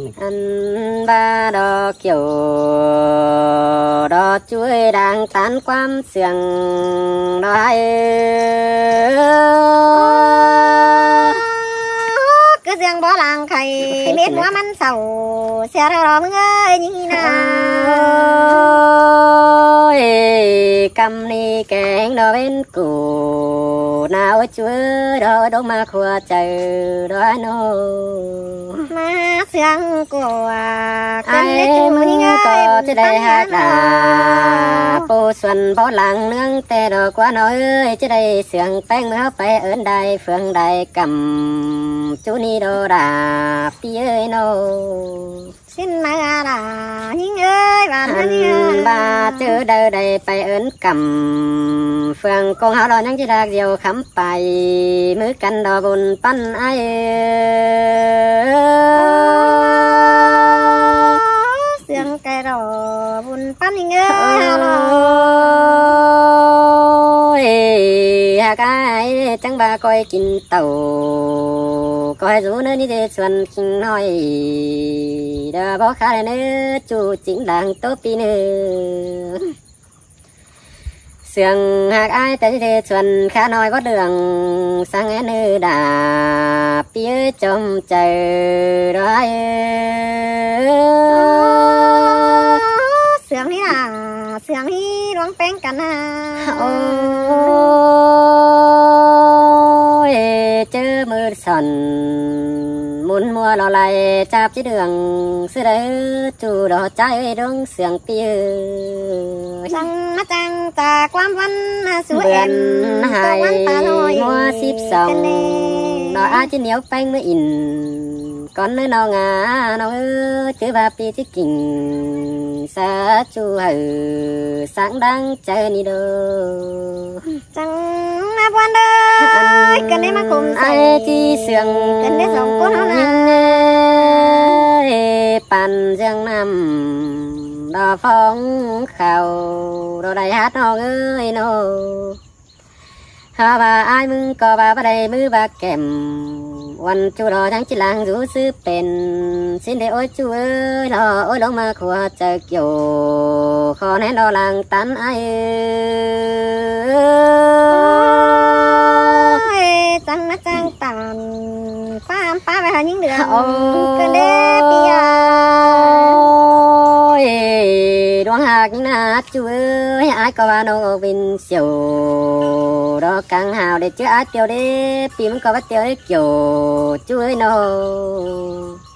ອັນວ່າດອກກຽວ ດອກຈຸ້ຍດາງຕານຄວາມເຊື່ອງ ດອກໄຮ ຄືເຊື່ອງບໍ່ລາງໄຂ່ ເມັດຫົວມັນເສົ້າ ເສຍເທື່ອດອກມຶງເອີຍ ຍິງອີນາ ໂອ້ຍ ກຳນີ້ແກງດອກເວັນ ກູໜາວເຈີດອກດົງມາຂົວໃຈດອກໂນ ມາເຊື່ອງກວາ ເກີນເດຈູນີ້ເອີຍ ກໍຈະໄດ້ຮັກດາ ປູສວນບໍ່ຫຼັງເນື່ອງແຕ່ດອກກວານ້ອຍເອີຍ ຈະໄດ້ເຊື່ອງແປ້ງເມື່ອເຮົາໄປເອີ້ນໄດ້ເຟືອງໄດ້ກຳ ຈູນີ້ດອກດາ ປີເອີຍໂນ. ຊິນມາລາຍິງເອີຍ ຫວານ ອັນວ່າເຈີເດີໄດ້ໄປເອີ້ນກຳ ເຟືອງກົງເຮົາດອກຍັງຊິດາກດຽວຄຳໄປ ມືກັນດອກບຸນປັນອ້າຍເອີ ເຊື່ອງແກ່ດອກບຸນປັນຍິງເອີຍ ໂອ້ຍ ຫາກອ້າຍຈັ່ງວ່າກ້ອຍກິນເຕົ້າ ກໍໃຫ້ສູເນີນີ້ເດຊວນ ຄິງນ້ອຍ ດາບໍ່ຂາຍເນີ ຈູຈິງດັງໂຕປີເນີ ເຊື່ອງຫາກອ້າຍແຕ່ເດຊວນ ຂ້ານ້ອຍບໍ່ເລື່ອງ ສັງແອເນີດາ ປີເອີຍຈອມໃຈດອກ ເຊື່ອງນີ້ນາ ເຊື່ອງນີ້ລວງແປ້ງກັນນາ ໂອ້ຍ ເຈີມື ສອນ ໝຸນມົວລໍໄລ່ຈັບຈິເດືອງ ຊື່ໃດຈູດອກໃຈດວງເຊື່ອງປີເອີຍ ຈັ່ງມາຈັ່ງຈາກຄວາມວັນນາສູ່ແອນ ເບືອນຫາຍ ຕົກວັນຕານ້ອຍ ມົວສິບສອງ ເປັນແດ່ ດອກອາຈິນໜຽວແປ້ງເມືອອິນ ກ່ອນເນີນ້ອງອານ້ອງເອີຍ ຈື່ວ່າປີຈິກິງ ສາຈູໃຫ້ສັງດັງໃຈນີ້ເດີ. ຈັ່ງມາບວນເດີ ກັນໄດ້ມາຄົມໃສ່ ອ້າຍຈີເຊື່ອງ ກັນໄດ້ສອງຄົນເທົ່ານັ້ນ ເອີຍ ປັນເຊື່ອງນ້ຳດອກຟອງເຂົ້າ ດອກໄດ້ຮັດນ້ອງເອີຍໂນ ຫາວ່າອ້າຍມຶງກໍວ່າບໍ່ໄດ້ມືວ່າແກ້ມ ວັນຈູດອກຍັງຈິລາງຢູ່ຊື່ເປັນ ຊິນເດໂອຍຈູເອີຍ ລອໂອຍລົງມາຂົວໃຈ ກ່ຽວ ຂໍແນນດອກຫຼັງຕັນອ້າຍເອີຍ ຈັ່ງມາຈັ່ງຕັນ ຄວາມປ້າໄວ້ຫາຍິງເດືອງ ໂອ້ຍ ເກີນເດປີອາຍ ດວງຮັກຍິງນາຈູເອີຍ ອ້າຍກໍວ່ານ້ອງອອກວິນສຽວ ດອກກາງຫາວເດເຈີອ້າຍຕຽວເດ ປີມັນກໍວ່າຕຽວເດ ກ່ຽວ ຈູເອີຍນ້ອງ